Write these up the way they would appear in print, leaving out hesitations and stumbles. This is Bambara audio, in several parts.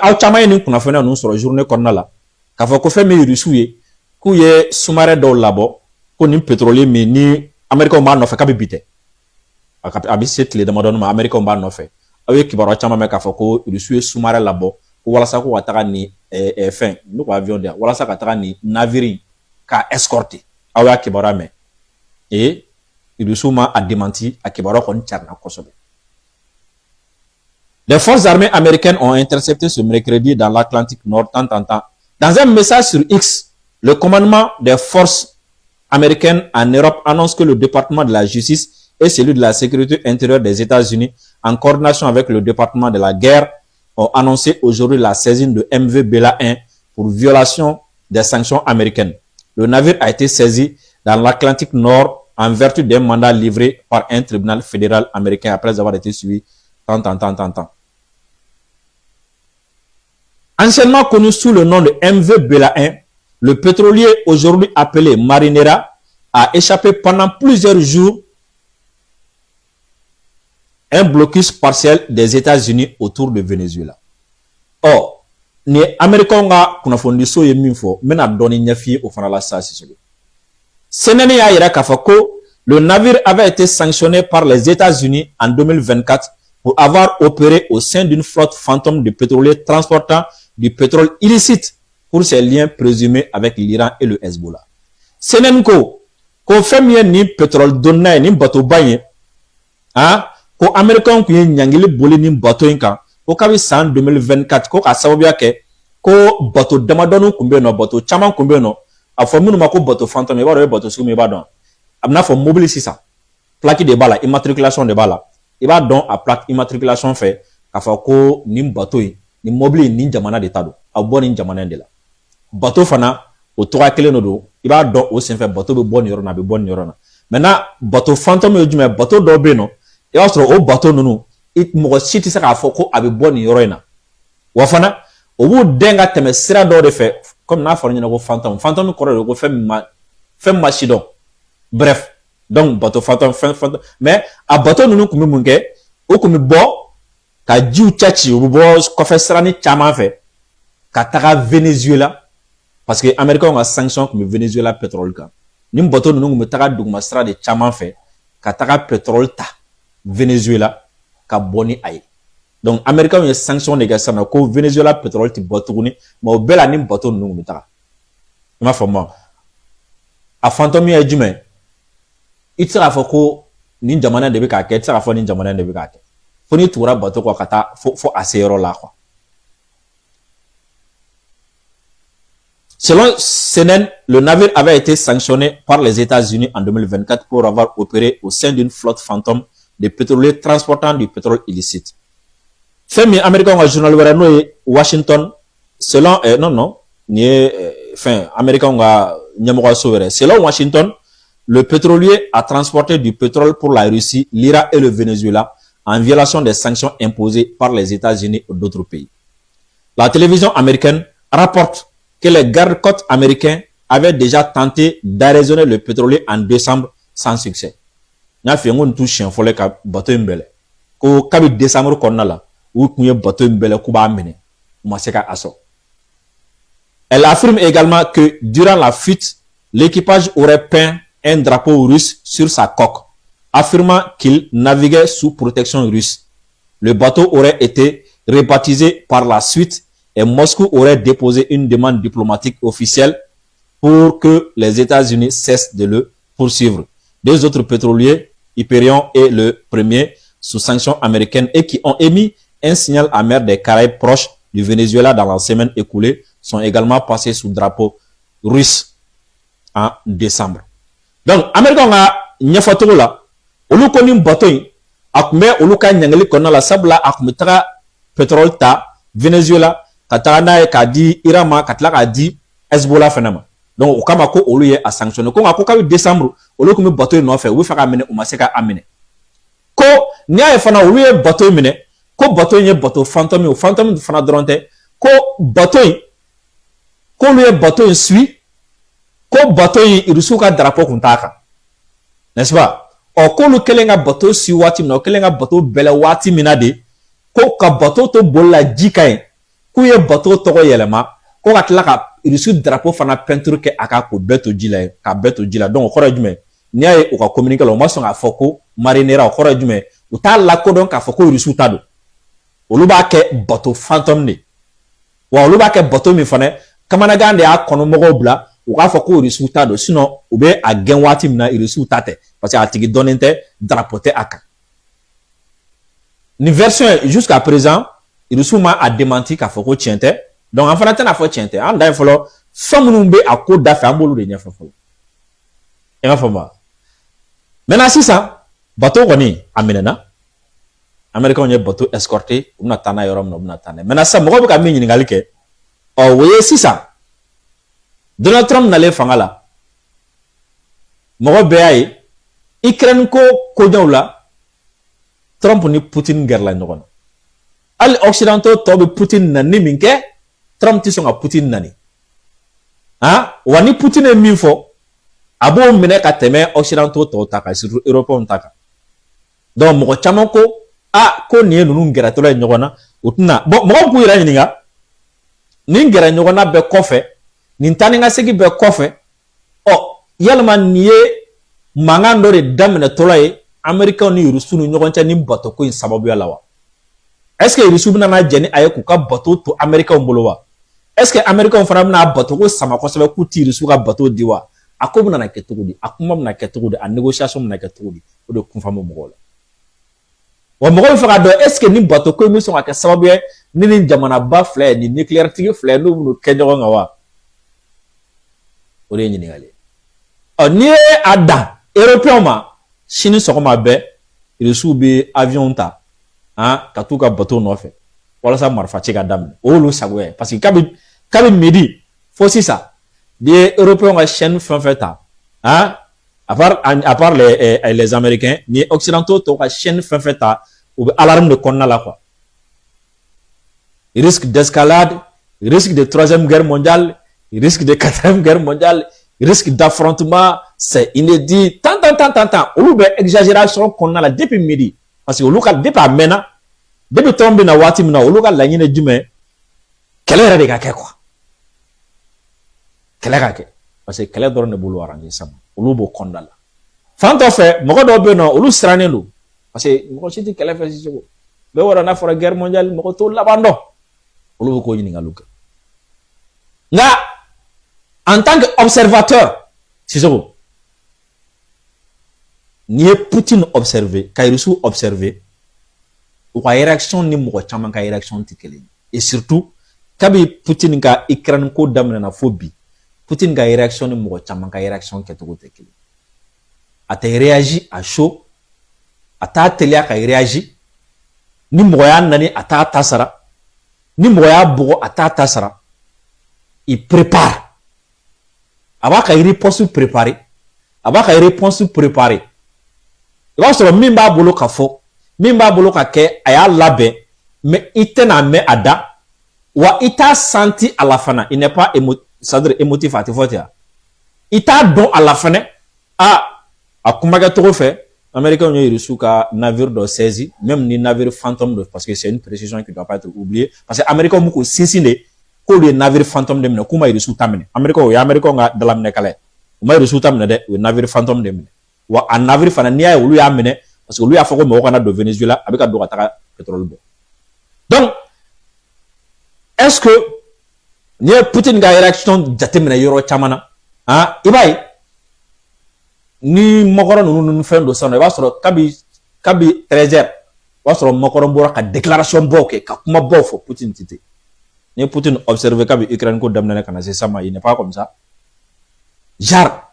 Aw caman ye nin kunnafoniya ninnu sɔrɔ journée kɔnɔna la, k'a fɔ ko fɛn min ye Rusiw ye, k'u ye sous-marin dɔw labɔ, ko nin pétrolier min ni Américains b'a nɔfɛ, kabi bi tɛ, a bɛ se tile damadɔni ma, Américains b'a nɔfɛ. Aw ye kibaruya caman mɛn k'a fɔ ko Rusiw ye sous-marin labɔ ko walasa ko ka taga nin fɛn ne ko avion de yan, walasa ka taga nin navire k'a escorter. Aw y'a kibaruya mɛn et Rusiw ma a démenti, a kibaruya kɔni carila kosɛbɛ. Les forces armées américaines ont intercepté ce mercredi dans l'Atlantique Nord, tant, tant, tant. Dans un message sur X, le commandement des forces américaines en Europe annonce que le département de la justice et celui de la sécurité intérieure des États-Unis, en coordination avec le département de la guerre, ont annoncé aujourd'hui la saisine de MV Bella 1 pour violation des sanctions américaines. Le navire a été saisi dans l'Atlantique Nord en vertu d'un mandat livré par un tribunal fédéral américain après avoir été suivi tant, tant, tant, tant, tant. Anciennement connu sous le nom de MV Bella 1, le pétrolier aujourd'hui appelé Marinera a échappé pendant plusieurs jours un blocus partiel des États-Unis autour de Venezuela. Or, ni Américains ka kunnafonidiso ye min fɔ, n bɛna dɔɔni ɲɛf'i ye o fana la sisan. Sisoko CNN y'a yira k'a fɔ ko le navire avait été sanctionné par les États-Unis en 2024 pour avoir opéré au sein d'une flotte fantôme de pétroliers transportant du pétrole illicite pour ses liens présumés avec l'Iran et le Hezbollah. CNN ko fɛn min ye nin pétrole donna ye, nin bateau-ba in ye, han, ko Américains tun ye ɲangili boli nin bateau in kan ko kabi san 2024, ko k'a sababuya kɛ ko bateau damadɔni tun bɛ yen nɔ, bateau caman tun bɛ yen nɔ, a fɔ minnu ma ko bateau fantôme. I b'a dɔn o ye bateau sugu min, i b'a dɔn, a bɛ n'a fɔ mobili sisan, plaque de b'a la, immatriculation de b'a la. I b'a dɔn a plaque immatriculation fɛ k'a fɔ ko nin bateau in, nin mobili in, nin jamana de ta don, a bɛ bɔ nin jamana in de la. Bateau fana, o tɔgɔ kelen de don, i b'a dɔn o senfɛ, bateau bɛ bɔ nin yɔrɔ la, a bɛ bɔ nin yɔrɔ la. Maintenant, bateau fantôme ye jumɛn? Bateau dɔw bɛ yen nɔ, i b'a sɔrɔ o bateau ninnu, mɔgɔ si tɛ se k'a fɔ ko a bɛ bɔ nin yɔrɔ in na. Wa fana, o b'u dɛn ka tɛmɛ sira dɔw de fɛ, komi n'a fɔra ɲɛna ko fantôme. Fantôme kɔrɔ de ko fɛn min ma si dɔn. Bref, donc bateau fantôme, fɛn fantôme. Mais a bateau ninnu tun bɛ mun kɛ? O tun bɛ bɔ ka jiw cɛ ci, u bɛ bɔ kɔfɛ siranin caman fɛ ka taga Venezuela, parce que Américains ka sanction tun bɛ Venezuela pétrole kan. Nin bateau ninnu tun bɛ taga duguma sira de caman fɛ ka taga pétrole ta Venezuela ka bɔ ni a ye. Donc Américains ye sanction de kɛ sisan ko Venezuela pétrole tɛ bɔ tuguni, mais o bɛɛ la, ni bateau ninnu tun bɛ taga. I m'a faamu wa? A fantôme ye jumɛn? I tɛ se k'a fɔ ko nin jamana de bɛ k'a kɛ, i tɛ se k'a fɔ nin jamana de bɛ k'a kɛ, fo n'i tugura bateau kɔ ka taa fo a se yɔrɔ la, quoi. Selon CNN, le navire avait été sanctionné par les États-Unis en 2024 pour avoir opéré au sein d'une flotte fantôme de pétroliers transportant du pétrole illicite. Fɛn min Américain ka journal wɛrɛ, n'o ye Washington, selon non non, nin ye fɛn Américain ka ɲɛmɔgɔso wɛrɛ. Selon Washington, le pétrolier a transporté du pétrole pour la Russie, l'Iran et le Venezuela en violation des sanctions imposées par les États-Unis et d'autres pays. La télévision américaine rapporte que les gardes-côtes américains avaient déjà tenté d'arraisonner le pétrolier en décembre sans succès. N y'a f'i ye n ko nin t'u siɲɛ fɔlɔ ye ka bateau in bɛlɛ, ko kabi décembre kɔnɔna la, u tun ye bateau in bɛlɛ k'u b'a minɛ, u ma se ka a sɔrɔ. Elle affirme également que durant la fuite, l'équipage aurait peint un drapeau russe sur sa coque, affirmant qu'il naviguait sous protection russe. Le bateau aurait été rebaptisé par la suite et Moscou aurait déposé une demande diplomatique officielle pour que les États-Unis cessent de le poursuivre. Deux autres pétroliers, Hyperion et le premier, sous sanctions américaines et qui ont émis un signal en mer des Caraïbes proche du Venezuela dans la semaine écoulée, sont également passés sous drapeau russe en décembre. Donc, Américains ka ɲɛfɔcogo la, olu ko nin bateau in, a tun bɛ olu ka ɲangili kɔnɔna la, sabula a tun bɛ taga pétrole ta Venezuela ka taga n'a ye k'a di Iran ma, ka tila k'a di Hezbollah fana ma. Donc o kama ko olu ye a sanctionné, ko nka ko kabi décembre, olu tun bɛ bateau in nɔfɛ, u bɛ fɛ k'a minɛ, u ma se k'a minɛ. Ko n'i y'a ye fana olu ye bateau in minɛ, ko bateau in ye bateau fantôme ye. O fantôme fana dɔrɔn tɛ, ko bateau in, k'olu ye bateau in suit, ko bateau in, Irisiw ka drapeau kun t'a kan, n'est-ce pas? Ɔ, k'olu kɛlen ka bateau suit waati min na, o kɛlen ka bateau bɛlɛ waati min na de, ko ka bateau to boli la ji ka ɲi, K'u ye bateau tɔgɔ yɛlɛma, ko ka tila ka Russe drapeau fana peinture kɛ a kan, k'o bɛɛ to ji la yen, k'a bɛɛ to ji la. Donc o kɔrɔ ye jumɛn? N'i y'a ye u ka communiqué la, u ma sɔn k'a fɔ ko Marinera, o kɔrɔ ye jumɛn? U t'a lakodɔn k'a fɔ ko Russe ta don. Olu b'a kɛ bateau fantôme de wa. Olu b'a kɛ bateau min fana, kamanagan de y'a kɔnɔmɔgɔw bila u k'a fɔ ko Russe ta don. Sinon u bɛ a gɛn waati min na, Russe ta tɛ, parce que a tigi dɔnnen tɛ, drapeau tɛ a kan. Nin version jusqu'à présent, Russe ma a démenti k'a fɔ ko tiɲɛ tɛ. Donc an fana tɛna fɔ tiɲɛ tɛ. An dan ye fɔlɔ, fɛn minnu bɛ a ko da fɛ, an b'olu de ɲɛfɔ fɔlɔ. I m'a faamu wa? Maintenant sisan, bateau kɔni a minɛna. Américains ye bateau escorté, u bɛna taa n'a ye yɔrɔ min na, u bɛna taa n'a ye. Maintenant sisan, mɔgɔw bɛ ka min ɲininkali kɛ, ɔ o ye sisan Donald Trump nalen fanga la, mɔgɔ bɛɛ y'a ye Ukraine ko koɲɛw la, Trump ni Poutine gɛrɛla ɲɔgɔn na. Hali occidentaux tɔw bɛ Poutine nani min kɛ, Trump tɛ sɔn ka Poutine nani. Han, wa ni Poutine ye min fɔ, a b'o minɛ ka tɛmɛ occidentaux tɔw ta kan, surtout européens ta kan. Donc mɔgɔ caman ko a ko nin ye ninnu gɛrɛtɔla ye ɲɔgɔn na, u tɛna. Bon, mɔgɔw k'u yɛrɛ ɲininka, nin gɛrɛ ɲɔgɔn na bɛɛ kɔfɛ, nin taa ni ka segin bɛɛ kɔfɛ, ɔ yalima nin ye mankan dɔ de daminɛtɔla ye Américains ni Rusiw ni ɲɔgɔn cɛ ni bateau ko in sababuya la wa? Est ce que Rusiw bɛna na jɛn ni a ye k'u ka bateau to Américains bolo wa? Est ce que Américains fana bɛna bateau ko sama kosɛbɛ k'u ti Rusiw ka bateau di wa? A ko bɛna kɛ cogo di? A kuma bɛna kɛ cogo di? A négociation bɛna kɛ cogo di? O de kun bɛ mɔgɔw la. Wa mɔgɔw bɛ fɛ k'a dɔn, est ce que ni bateau ko in bɛ sɔn ka kɛ sababu ye ni nin jamanaba fila ye, nin nucléaire tigi fila ye, n'u bɛn'u kɛ ɲɔgɔn kan wa? O de ye ɲininkali ye. Ɔ n'i ye a dan européen ma, sini sɔgɔma bɛɛ, Rusiw bɛ avion ta, han, ka t'u ka bateau nɔfɛ walasa marifa ci ka daminɛ. O y'olu sagoya ye, parce que kabi midi fo sisan, n'i ye européen ka chaîne fɛn fɛn ta, han, à part les Américains, ni ye occidentaux tɔw ka chaîne fɛn fɛn ta, u bɛ alarme de kɔnɔna la quoi. Risque d'escalade, risque de troisième guerre mondiale, risque de quatrième guerre mondiale, risque d'affrontement, c'est inédit, tant, tant, tant, tant, tant. Olu bɛ exagération kɔnɔna la depuis midi, parce que olu ka depuis a mɛnna, depuis Trump bɛ na waati min na, olu ka laɲini ye jumɛn? Kɛlɛ yɛrɛ de ka kɛ quoi, kɛlɛ ka kɛ, parce que kɛlɛ dɔrɔn de b'olu arranger sisan. Olu b'o kɔnɔna la. Fan dɔ fɛ, mɔgɔ dɔw bɛ yen nɔ, olu sirannen don, parce que mɔgɔ si tɛ kɛlɛ fɛ sisan. Bɛɛ b'a dɔn, n'a fɔra guerre mondiale, mɔgɔ t'o laban dɔn. Olu bɛ k'o ɲininkaliw kɛ. Nka en tant que observateur, Sissoko, n'i ye Poutine observer ka Russe observer, u ka réaction ni mɔgɔ caman ka réaction tɛ kelen ye. Et surtout kabi Poutine ka Ukraine ko daminɛna fo bi, Poutine ka réaction ni mɔgɔ caman ka réaction kɛcogo tɛ kelen. A tɛ réagir à chaud, a t'a teliya ka réagir. Ni mɔgɔ y'a nani, a t'a ta sara. Ni mɔgɔ y'a bugɔ, a t'a ta sara. Il prépare, a b'a ka réponse préparer, a b'a ka réponse préparer. I b'a sɔrɔ min b'a bolo ka fɔ, min b'a bolo ka kɛ, a y'a labɛn, mais i tɛna mɛn a da wa, i t'a senti a la fana. Il n'est pas émo, c'est-à-dire émotif, a tɛ fɔ ten wa? I t'a dɔn a la fɛnɛ. A kumakɛcogo fɛ, Américains ye Russe ka navire dɔ saisi, même ni navire fantôme don, parce que c'est une précision qui doit pas être oubliée, parce que Américains b'u k'u sinsin de k'olu ye navire fantôme de minɛ, k'u ma Russe ta minɛ. Américains, o ye Américains ka dalaminɛkala ye. U ma Russe ta minɛ dɛ, u ye navire fantôme de minɛ. Wa a navire fana, n'i y'a ye olu y'a minɛ, parce que olu y'a fɔ ko mɔgɔ kana don Venezuela, a bɛ ka don ka taga pétrole bɔ. Donc est-ce que n'i ye Poutine ka réaction jateminɛ yɔrɔ caman na, han, i b'a ye ni Macron ninnu ni fɛn don sisan nɔ, i b'a sɔrɔ kabi 13 heures, o b'a sɔrɔ Macron bɔra ka déclaration baw kɛ, ka kuma baw fɔ. Poutine tɛ ten. N'i ye Poutine observé kabi Ukraine ko daminɛ ka na se sisan ma, il n'est pas comme ça. Genre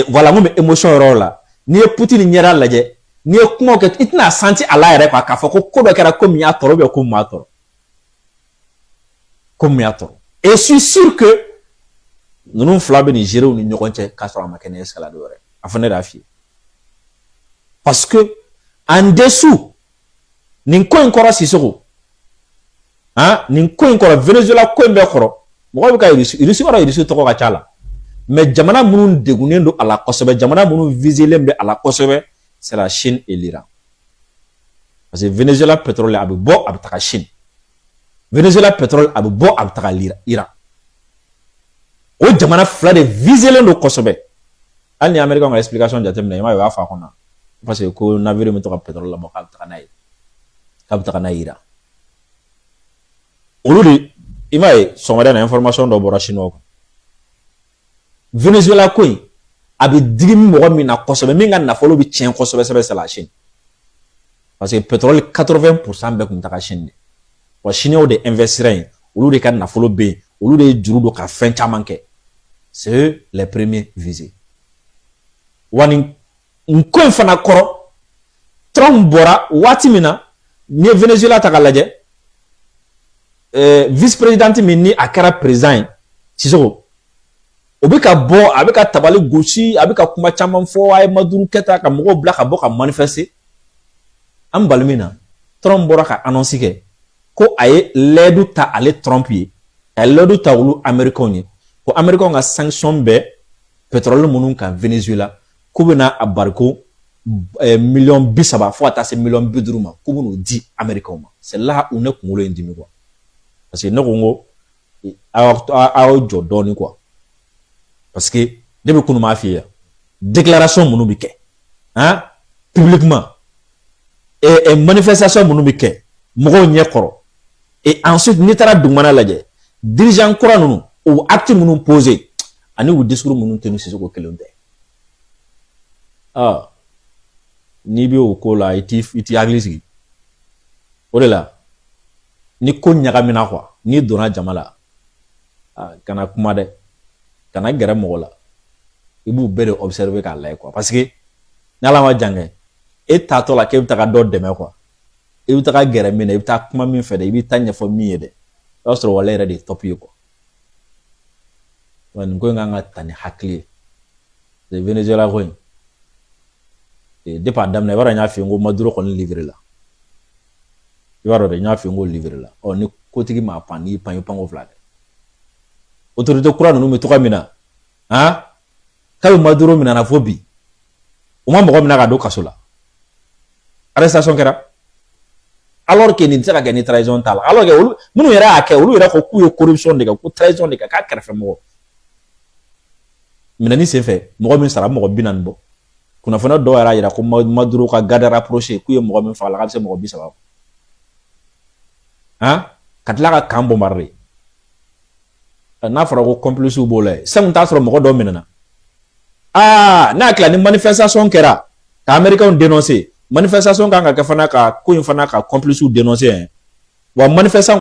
voilà, mun bɛ émotion yɔrɔ la, n'i ye Poutine ɲɛda lajɛ, n'i ye kumaw kɛ, i tɛna senti a la yɛrɛ quoi, k'a fɔ ko ko dɔ kɛra, ko min y'a tɔɔrɔ, ko min m'a tɔɔrɔ, ko min y'a tɔɔrɔ. Et je suis sûr que ninnu fila bɛ nin gérer u ni ɲɔgɔn cɛ k'a sɔrɔ a ma kɛ ni escalade wɛrɛ. A fɔ ne de y'a f'i ye, parce que en dessous nin ko in kɔrɔ, Sisoko, han, nin ko in kɔrɔ, Venezuela ko in bɛɛ kɔrɔ, mɔgɔw bɛ ka Russie, Russie kɔrɔ, Russie tɔgɔ ka ca la, mais jamana minnu degunnen don a la kosɛbɛ, jamana minnu visélen bɛ a la kosɛbɛ, c'est la Chine et l'Iran, parce que Venezuela pétrole a bɛ bɔ, a bɛ taga Chine. Venezuela pétrole, a bɛ bɔ, a bɛ taga Iran. O jamana fila de visélen don kosɛbɛ. Hali ni Américain ka explication jateminɛ, i m'a ye, o y'a fɔ a kɔnɔ, parce que ko navire bɛ to ka pétrole labɔ k'a bɛ taga n'a ye, k'a bɛ taga n'a ye Iran. Olu de, i m'a ye, sɔgɔmada in na, information dɔ bɔra chinois kun. Venezuela ko in, a bɛ digi mɔgɔ min na kosɛbɛ, min ka nafolo bɛ tiɲɛ kosɛbɛ sɛbɛ, c'est la Chine, parce que pétrole 80% bɛɛ tun bɛ taga Chine de. Wa chinois de investira yen, olu de ka nafolo bɛ yen, olu de ye juru don ka fɛn caman kɛ. C'est eux les premiers visés. Wa nin ko in fana kɔrɔ, Trump bɔra waati min na, n'i ye Venezuela ta k'a lajɛ, vice président min ni a kɛra président ye, Sisoko, o bɛ ka bɔ, a bɛ ka tabali gosi, a bɛ ka kuma caman fɔ, a ye Maduro kɛ tan, ka mɔgɔw bila ka bɔ ka manifester. An bali min na, Trump bɔra ka annonce kɛ ko a ye layidu ta, ale Trump ye, ka layidu ta olu Américains ye, ko Américains ka sanction bɛ pétrole minnu kan Venezuela, k'u bɛna a bariko 30 miliyɔn fo ka taa se 50 miliyɔn ma, k'u bɛn'o di Américains ma. C'est là où ne kunkolo ye n dimi quoi, parce que ne ko n ko aw jɔ dɔɔnin quoi, parce que ne bɛ kunun m'a f'i ye, déclaration minnu bɛ kɛ, han, publiquement, et manifestation minnu bɛ kɛ mɔgɔw ɲɛ kɔrɔ, et ensuite n'i taara dugumana lajɛ, dirigeant kura ninnu, o acte minnu posé ani u discours minnu tenu, Sisoko, kelen tɛ. Ah, n'i bɛ o ko la, i t'i hakili sigi. O de la, ni ko ɲagamina quoi, n'i donna jama la, kana kuma dɛ, kana gɛrɛ mɔgɔ la, i b'u bɛɛ de observer k'a lajɛ quoi, parce que ni Ala ma jan kɛ, e taatɔ la k'e bɛ taga dɔ dɛmɛ quoi, i bɛ taga gɛrɛ min na, i bɛ taa kuma min fɛ dɛ, i b'i ta ɲɛfɔ min ye dɛ, i b'a sɔrɔ wale yɛrɛ de ye top ye quoi. Wa nin ko in kan ka ta ni hakili ye. Venezuela ko in, depuis a daminɛ, i b'a dɔn, n y'a f'i ye n ko Maduro kɔni livré la, i b'a dɔn dɛ, n y'a f'i ye n ko livré la. Ɔ, ni kotigi m'a pan, n'i pan, i panko fila kɛ. Autorité kura ninnu bɛ tɔgɔ min na, han, kabi Maduro minɛna fo bi, u ma mɔgɔ minɛ ka don kaso la, arrestation kɛra, alors que nin tɛ se ka kɛ ni trahison t'a la, alors que olu minnu yɛrɛ y'a kɛ, olu yɛrɛ ko k'u ye corruption de kɛ, ko trahison de kɛ, k'a kɛrɛfɛ mɔgɔ minɛni senfɛ, mɔgɔ min sara, mɔgɔ 40 bɔ. Kunnafoniya dɔw yɛrɛ y'a jira ko Maduro ka garde rapproché, k'u ye mɔgɔ min faga la, k'a bɛ se mɔgɔ 30, han, ka tila ka camp bombarder. N'a fɔra ko complice b'o la ye, sanni t'a sɔrɔ mɔgɔ dɔw minɛna. Aa, n'a tila ni manifestation kɛra ka Américains dénoncer, manifestation kan ka kɛ fana ka ko in fana ka complice dénoncer. Wa manifestation